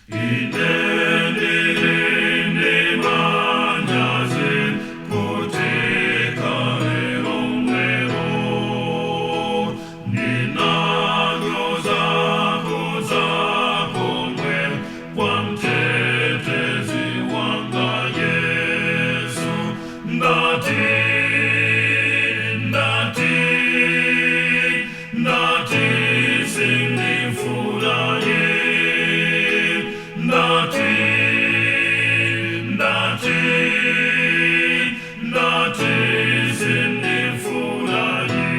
Ine ndili ndi manyazi kuti kale lomwelo ndinanyoza kudza komwe kwa Mtetezi wanga Yesu. Ndati, ndati, ndati sindifuna ye. Ndati, ndati, ndati sindifuna ye.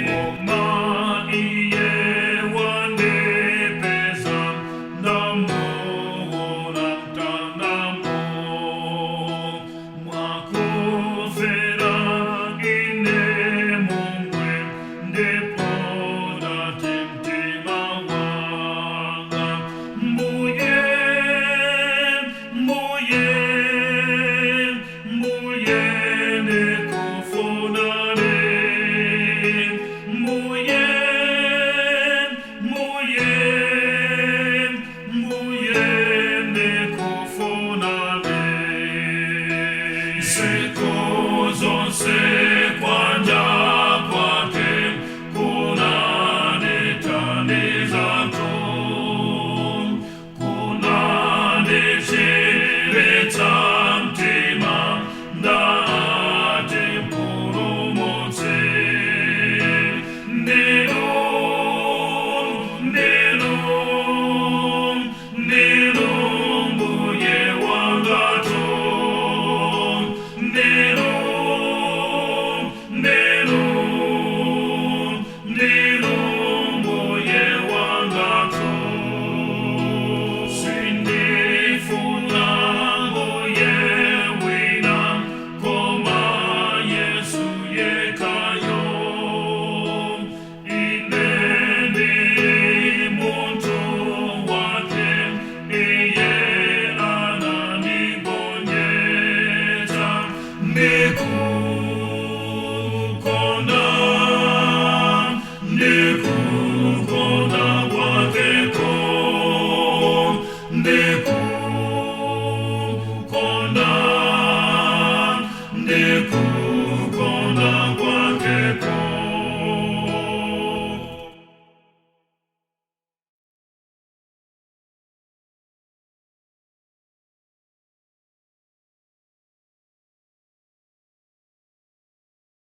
Koma iye wandipeza, ndamuona mtandamo, mwakufera ine momwe, ndipo ndati mtima wanga, Mbuye, Mbuye, Mbuye, ndikufunani. Mbuye, Mbuye, Mbuye, ndikufunani. Siku zonse kwanja kwake kunandithandizatu, kunandichiritsa mtima, ndati Mpulumutsi ndinu, ndinu.